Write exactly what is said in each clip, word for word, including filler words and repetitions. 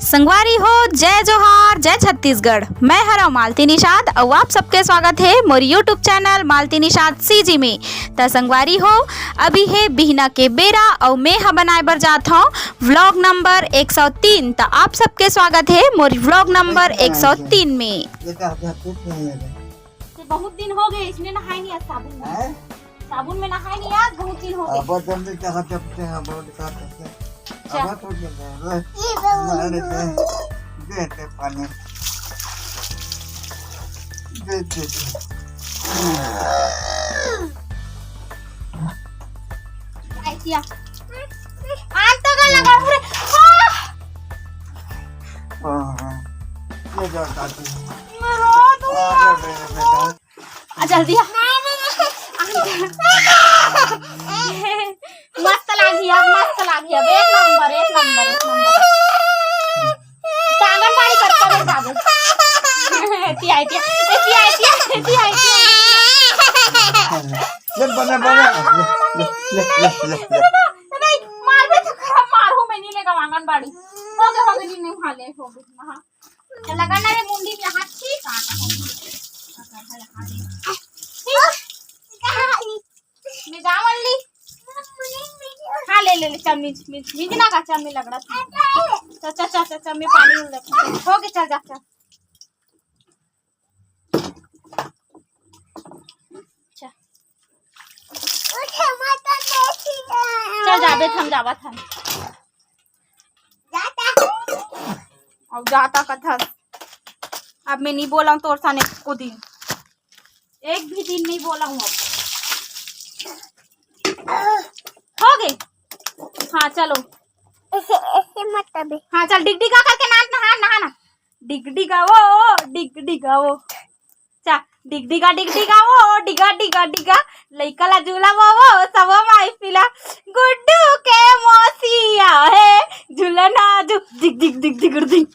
संगवारी हो, जय जोहार, जय छत्तीसगढ़। मैं हरव मालती निषाद अउ आप सबके स्वागत हे मोर YouTube channel Malti Nishad CG में। त संगवारी हो, अभी हे बिहना के बेरा अउ मैं ह बनाए बर जात हौं vlog नंबर एक सौ तीन। त आप सबके स्वागत हे मोर vlog नंबर एक सौ तीन में। ये का होता है? कुछ नहीं है। ते बहुत दिन हो गए इसमें नहाए नहीं आज साबुन में। हैं? साबुन में नहाए नहीं आज, बहुत दिन हो गए। अब जल्दी कहाँ जपते हैं, बहुत कहाँ करते हैं। अच्छा। अब तो जल्दी है। ये बहुत मार दे, दे दे पानी। दे दे दे। आई किया। आज तो गला गड़बड़े। आह! हाँ, हाँ। ये जा काटू। मैं रो दूंगा। अरे, अरे, बेटा। आ, जल्दी आ। मस्त लागी अब, मस्त लागी अब। एक नंबर, एक नंबर, एक नंबर। त आंगनबाड़ी करता रहे बाबू। तिया, तिया, ए, तिया, तिया, तिया, तिया। ले, बना, बना। ले, ले, ले, ले, ले। नहीं, मार भी तो खराब, मार हो, मैं नहीं लेगा आंगनबाड़ी। हो गया, हो गया, नहीं, नहीं, हाँ, ले, हो गया, हाँ। चल, लगा ना रे मुंडी में हाथ, ठीक है। ठीक। मैं जा मल्ली। हाँ, ले, ले, ले, चल, मिंज, मिंज, मिंज ना का, चल, मैं लगड़ा था। चल, चल, चल, चल, चल, मैं पानी उड़ लेता हूँ। हो गया, चल, जा, चल। चल। चल, जाबे, थम जावा, थम। अब जाता कथस। अब मैं नहीं बोला तोर सन एको दिन, एक भी दिन नहीं बोला हूँ अब। हो गए। हाँ, चलो। ऐसे, ऐसे मत अबे। हाँ, चल, डिगडिगा करके नाच, नहा, नहा ना। डिगडिगा वो, डिगडिगा वो। चा, डिगडिगा, डिगडिगा वो, डिगा, डिगा, डिगा। लइका ला झूला वो, वो, सब माई पिला। गुड्डू के मौसिया है, झूलना झू-, दिग, दिग, दिग, दिग, दिग।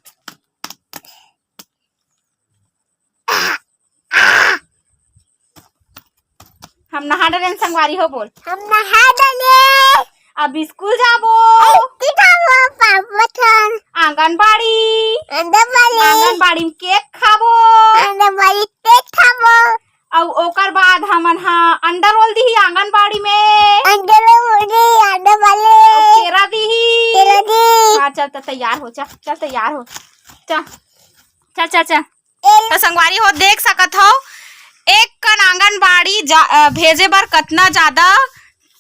हम नहा डरेन संगवारी हो, बोल। हम नहा डरेन। अब स्कूल जाबो। अब की खाबो, पापा थन। आंगनबाड़ी। आंगनबाड़ी। आंगनबाड़ी में केक खाबो। आंगनबाड़ी केक खाबो। अउ ओकर बाद हमन हा अंडा रोल दिही आंगनबाड़ी में। अंडा रोल दिही आंगनबाड़ी। अउ केरा दिही। केरा दिही। हाँ, चल त तैयार हो, चल, चल तैयार हो। चल, चल, चल, चल। तो संगवारी हो, देख सकत हो, एक कन आंगनबाड़ी जा, अ, भेजे बर कतना ज्यादा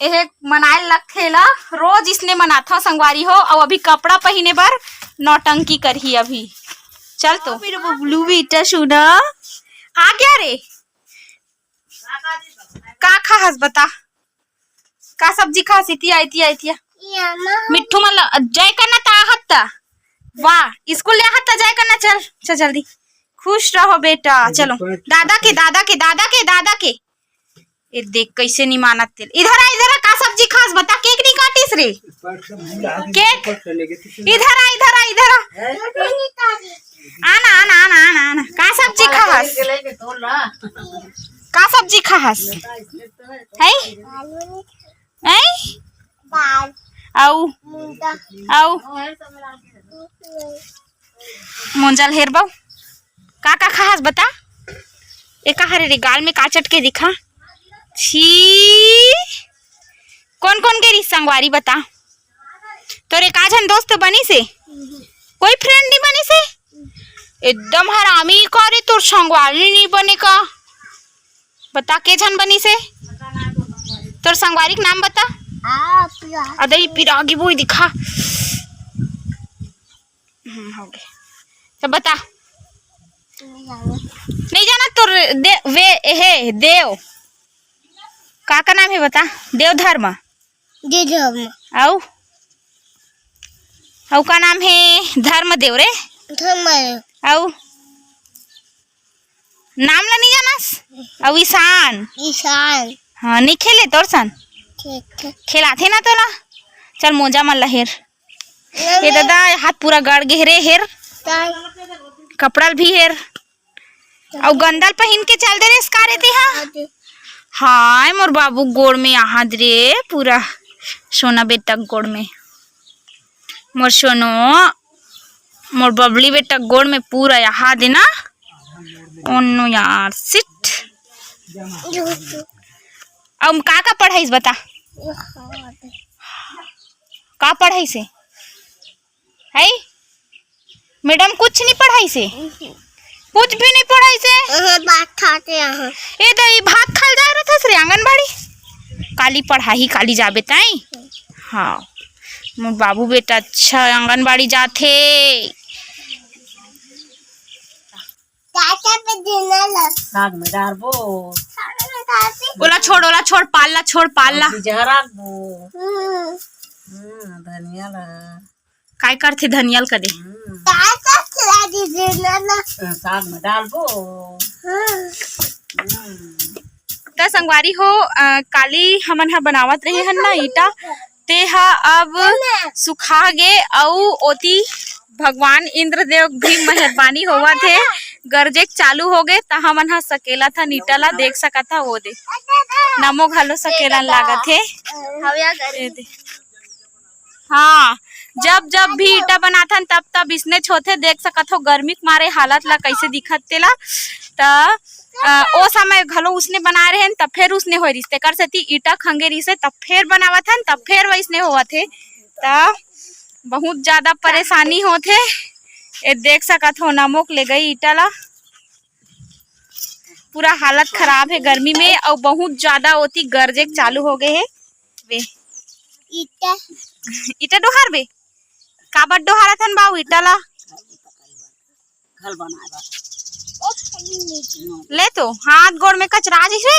एहे मनाए लगथे ला। रोज इसने मनाथव संगवारी हो, अउ अभी कपड़ा पहिने बर नौटंकी करही अभी। चल तो। हाँ, मेरे बबलू बेटा सोना, आ गया रे। का खाहस बता? का सब्जी खाहस? इतिया, इतिया, इतिया। मिट्ठू मन ला जय करना त आहत त। वाह, स्कूल ले आहत त जय करना। चल, चल जल्दी। खुश रहो बेटा। चलो। दादा के, दादा के, दादा के, दादा के। ए देख कैसे नहीं मानत तेल। इधर आ, इधर आ, का सब्जी खाहस बता? केक नहीं काटिस रे। केक। इधर आ, इधर आ, इधर आ। आना, आना, आना, आना, आना। का सब्जी खाहस? का सब्जी खाहस? है? हैं? दाल। अउ? मुंजा। अउ? मुंजा ल हेर बाऊ। का का खाहस बता? ए का हरे रे, गाल में का चटके दिखा? छी। कौन कौन गे रिहिस संगवारी बता? तोर एकाझन दोस्त बनिस हे? कोई friend नहीं बनिस हे? एकदम हरामी का रे, तोर संगवारी नहीं बने का? बता, के झन बनिस हे? तोर संगवारी के नाम बता। हाँ, पिया। अदई पिरागी बोई दिखा। हम्म, हो गए। तो बता। नहीं जाना। नहीं जाना तोर दे-, वे, हे, देव। का का नाम हे बता? देव धर्म। देव धर्म। अउ? अउ का नाम हे? धर्मदेव रे। धर्मदेव। अउ? नाम ला नहीं जानस? अउ ईशान? ईशान। हाँ, नहीं खेले तोर सन? ठीक है। खेलाथे ना तोला? चल मोजा मन ला हेर। ए दादा, हाथ पूरा गड़ गे रे, हेर। कपड़ा भी हेर। अउ गंदा ल पहिन के चल दे रे, का रे तेहा? हाय, मोर बाबू गोड़ में आहत रे, पूरा सोना बेटा गोड़ में। मोर सोनो। मोर बबली बेटा गोड़ में पूरा यहाँ देना। ओन्नो यार, सिट। अब का का पढ़ाईस बता? का पढ़ाईस हे? है? मैडम कुछ नहीं पढ़ाईस हे? कुछ भी नहीं पढ़ाईस हे? अहे, भात खाते हैं। ए दई, भात खाल जा रहा था रे आंगनबाड़ी। काली पढ़ाही, काली जाबे ताई। हाँ, मोर बाबू बेटा अच्छा आंगनबाड़ी जाथे। चाचा पे देना ला। साग में डारबो। साग में डालते। ओला छोड़, ओला छोड़, पाल ला छोड़, पाल ला। बीजहा राखबो। हम्म। हम्म, धनिया ला। काय करथे धनिया ल कदे? हम्म। चाचा खिला दीजिए ना, ना। साग में डालबो। हम्म। हम्म। त संगवारी हो, अ, काली हमन ह बनावत रहे हन ना ईटा, ते ह अब सुखा गे अउ ओती भगवान इंद्रदेव भी मेहरबानी होवत हे, गरजे के चालू हो गे, त हमन ह सकेलत हन ईटा ला, देख सकत ह ओ दे, नमो घलो सकेलन लागत हे। ए दे। हाँ, जब जब भी ईटा बनाथन तब तब इसनेच होथे। देख सकत हो गर्मी के मारे हालत ला कैसे दिखत तेला। त अ, ओ समय घलो उसने बनाए रहेन, तब फेर उसने होए रिहिस, तेकर सेती ईटा खंगे रिहिस हे, तब फेर बनावत हन, तब फेर वैसने होवत हे। त बहुत ज्यादा परेशानी होथे। ए देख सकत हो, नमोक ले गई ईटा ला, पूरा हालत खराब हे गर्मी में, अउ बहुत ज्यादा ओती गरजे के चालू हो गए हे। वे ईटा। ईटा डोहार बे, काबर डोहारत हन बाऊ ईटा ला? घर बनाए बर। ले तो हाथ गोड़ में कचरा आ जइसे।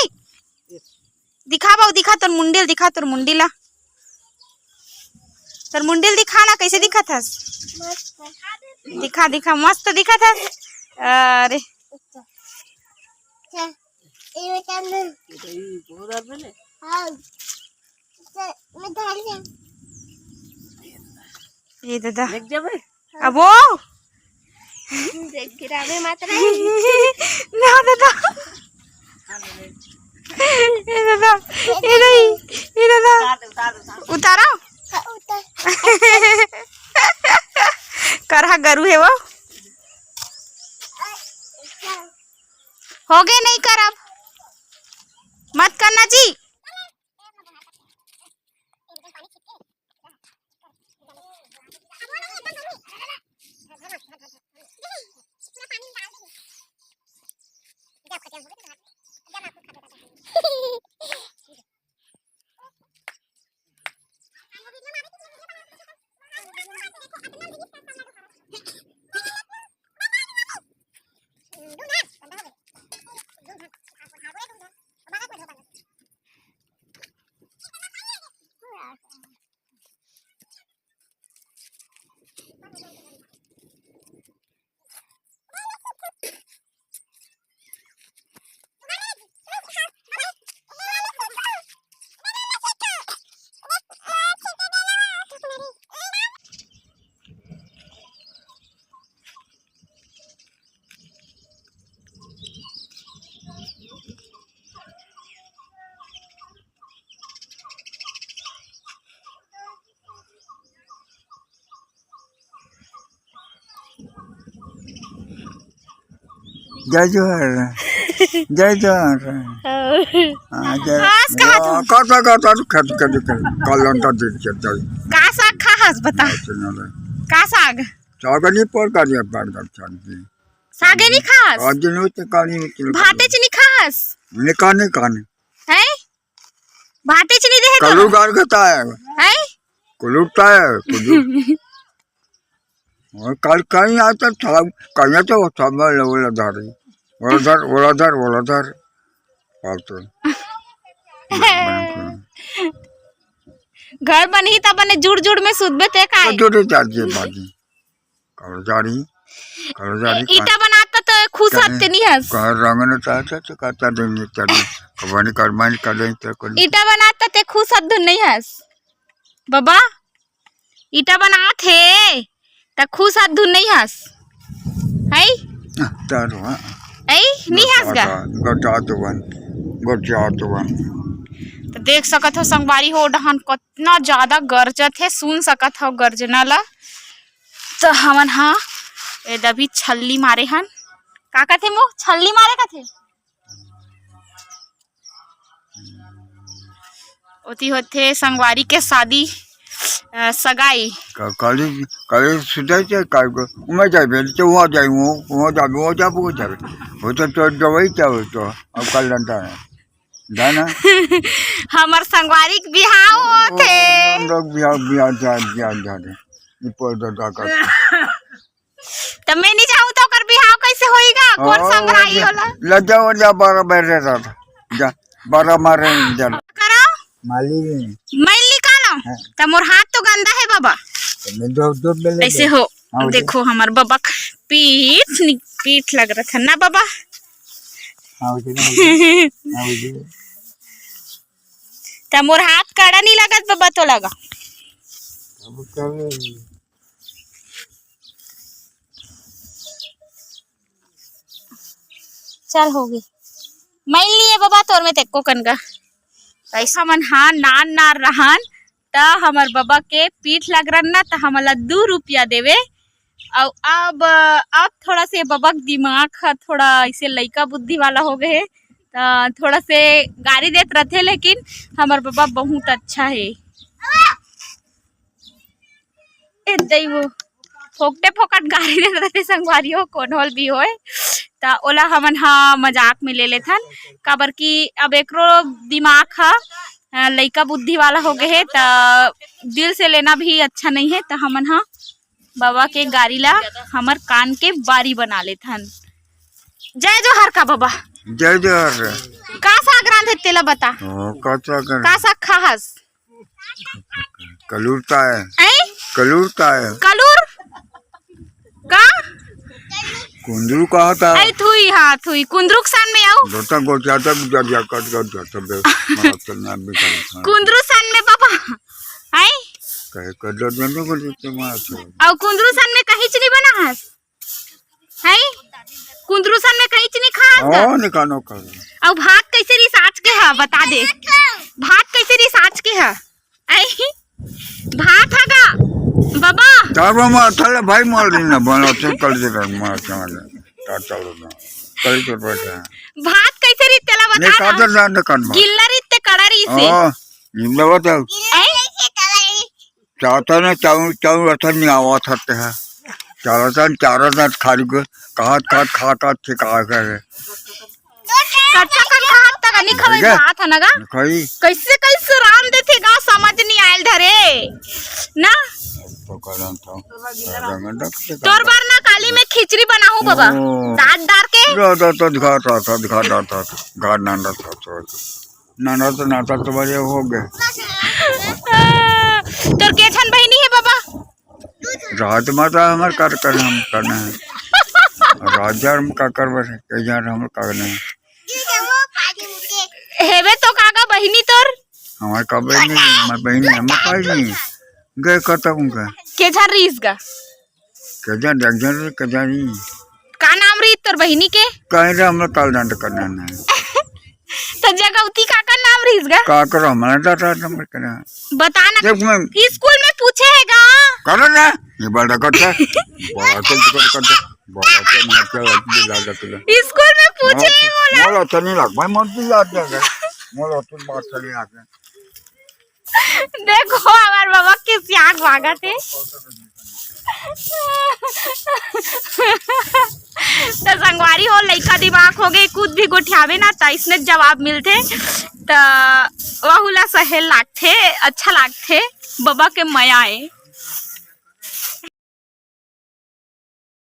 दिखा बाऊ, दिखा तोर मुंडी ल, दिखा तोर मुंडी ला। तोर मुंडी ल दिखा ना, कैसे दिखत हस? मस्त। दिखा, दिखा, मस्त दिखत हस। अरे। चल, ये बता ना। हाँ। चल, मैं धर ले। ये दादा। देख जाबे। अब वो देख, गिरावे मत रही। ना दादा। ए दादा, ए नहीं, ए दादा। उतार दे, उतार दे, उतार दे। उतारा? हाँ, उतार। करहा गरु हे वो। हो गए, नहीं करब। मत करना जी। जय जोहार। जय जोहार। हाँ। हाँ, जय। घास कहाँ तू? हाँ, काटा, काटा, काटा, काटा, काटा, काटा, काटा, काटा। का साग खाहस, बता। अच्छा, ना, ना। का साग? साग नहीं पर का दिया, पर का साग दी। सागे नहीं खास? आज दिन होते का नहीं होते। भाते च नहीं खास? निकाने, काने। हैं? भाते च नहीं दे कलू तो? गार खाता है। हैं? कुलुटा है, कुलू। और कल कहीं आता था, कहीं तो वो था, मैं वो लगा रही। वो लगा, वो लगा, वो लगा। बात तो। घर बनही त बने जुड़ जुड़ में सुतबे ते काय? जुड़ जुड़ जात जे बाजी। कल जारी, कल जारी ईटा बनात त खुश हत ते नहीं हस। कल रंग न चाहता तो कहता दिन नहीं चली। कबानी करमानी कर लें तो कोई। ईटा बनात त ते खुश हत धुन नहीं हस। बाबा, ईटा बनात हे, त खुश हत धुन नहीं हस। है? तारो, हाँ। है? नहीं हस गा? गटा तो बन, गटा तो बन। त देख सकत हो संगवारी हो, डहन कतना ज्यादा गरजत हे, सुन सकत हो गरजना ला। त हमन हा ए दभी छल्ली मारे हन। का कथे मो? छल्ली मारे कथे। ओती होथे संगवारी के शादी, अ, सगाई। का-, काली, काली सुधाई के काय को? उमे जाबे, तो वहाँ जाए, वो, वहाँ जाबे, वो जाबे, वो जाबे। वो तो, तो दवाई क्या हो तो? अब कल डंडा है। जाना? हमर संगवारी के बिहाव होथे। ओ, हम लोग बिहाव, बिहाव जा, जा, जा दे। ये पर दादा का। त मैं नहीं जाऊँ त ओकर बिहाव कैसे होई गा? कोन ओ, संगराई लज्जा, होला? लज्जा, लज्जा, बारह बजे रहता। जा, बारह मारे नहीं जाना। करो। माली नहीं। मैल निकालो। हाँ। त मोर हाथ तो गंदा है बाबा। तो मैं दो, दो में ले ऐसे ले। हो। हाँ, हो देखो गया। हमर बबा के पीठ नि-, पीठ लग रहा था ना बाबा। हाँ, हो गया, हो गया। हाँ, हो गया। त मोर हाथ कड़ा नहीं लगत बाबा, तो लगा। अब कर। चल, होगे। मैल नहीं है बाबा, तोर में ते एको कन गा। त ऐसा मन हा नान नार रहन, त हमर बबा के पीठ लग रहन ना, त हमला दू रुपया देवे। अउ अब, अब थोड़ा से बबा के दिमाग ह थोड़ा ऐसे लइका बुद्धि वाला हो गए हे, त थोड़ा से गारी देत रथे, लेकिन हमर बबा बहुत अच्छा हे। ए दई वो फोकटे फोकट गारी देत रथे संगवारी हो, कोनो ल भी होय, त ओला हमन ह मजाक में ले लेथन, काबर कि अब एकरो दिमाग ह, अ, लइका बुद्धि वाला हो गए हे, त दिल से लेना भी अच्छा नहीं है। त हमन ह बाबा के गारी ला हमर कान के बारी बना लेथन। जय जोहार का बाबा। जय जोहार। का साग रांधे तेला बता। हाँ, का साग रांधे? का साग खाहस? कलूर का है। ऐ? कलूर का है। कलूर? का? कुंदरू का होता है। ऐ थुई, हाँ, थुई। कुंदरू के सन में आऊ। दोता गोटियाता गुजर जा, कट गट जाता बे। मरा चलना भी कर। कुंदरू सन में बाबा। ऐ? कहे कर दो, दोनों को देते मार छोड़। अउ कुंदरू सन में कहीं च नहीं बना है? हैं? कुंदरू सन में कहीं च नहीं खास गा? हाँ, निकानो कर। अउ भात कैसे रिसाच के हा, बता दे। भात कैसे रिसाच के हा? ऐ? भात हा गा? बाबा। तारो मार थले भाई मार दिन ना बना, तो कल से कर मार चला। ता चलो ना। कल से बैठा है। भात कैसे रीत तेला बता नहीं, ना। कादर जान दे कान मार। गिल्ला रीत ते कड़ा रीत से। हाँ, गिल्ला बताओ। ऐ? चाहता ना चाऊ, चाऊ रतन नहीं आवा था ते है। चारतन, चारतन खाली को, कहाँ, कहाँ, कहाँ, कहाँ से कहाँ करे। कच्चा कन खात तक नहीं खवाई भैया। बात है ना गा? नहीं खाई। कैसे, कैसे राम देथे गा, समझ नहीं आयल धरे। ना? तो करन था। करन में डक से तोर काम। बार ना काली में खिचड़ी बनाहूँ बाबा। ओ। दांत डार के। लो, दो तो दिखा था, था, दिखा था, था, था। गाड़ नांदा था, था, था। नाना तो नाता तो बड़े हो गए। तोर के झन बहिनी है बाबा? रात माता हमार कर कर हम करना है। राजा हम का कर बस के जान हम करना है। हेबे तो काका बहिनी तोर? हमार का बहिनी, हमार बहिनी, हमार का बहिनी। गए कतक उनका। के झन रीस गा? के जान, एक जन के जानी। का नाम रही तोर बहिनी के? कहीं रे, हमरा काल डांड करना नहीं। तो जगौती काका नाम रहीस गा? का करो, हमारा डाटा नंबर करना। बता ना। देख मैं स्कूल में पूछे है गा? करो ना, ये बड़ा करता। बड़ा चल कर करता। बड़ा चल मत कर, अपनी लाज रख ले। स्कूल में पूछे है बोला। मोला तो नहीं लग भाई, मोर भी लाज लग। मोला तो बात चली आके। देखो, हमार बाबा के सियाग भागत हे। त संगवारी हो, लइका दिमाग हो गए, कुछ भी गोठियावे ना, त इसने जवाब मिलथे, त वहू ला सहेल लागथे, अच्छा लागथे, बाबा के मया ए।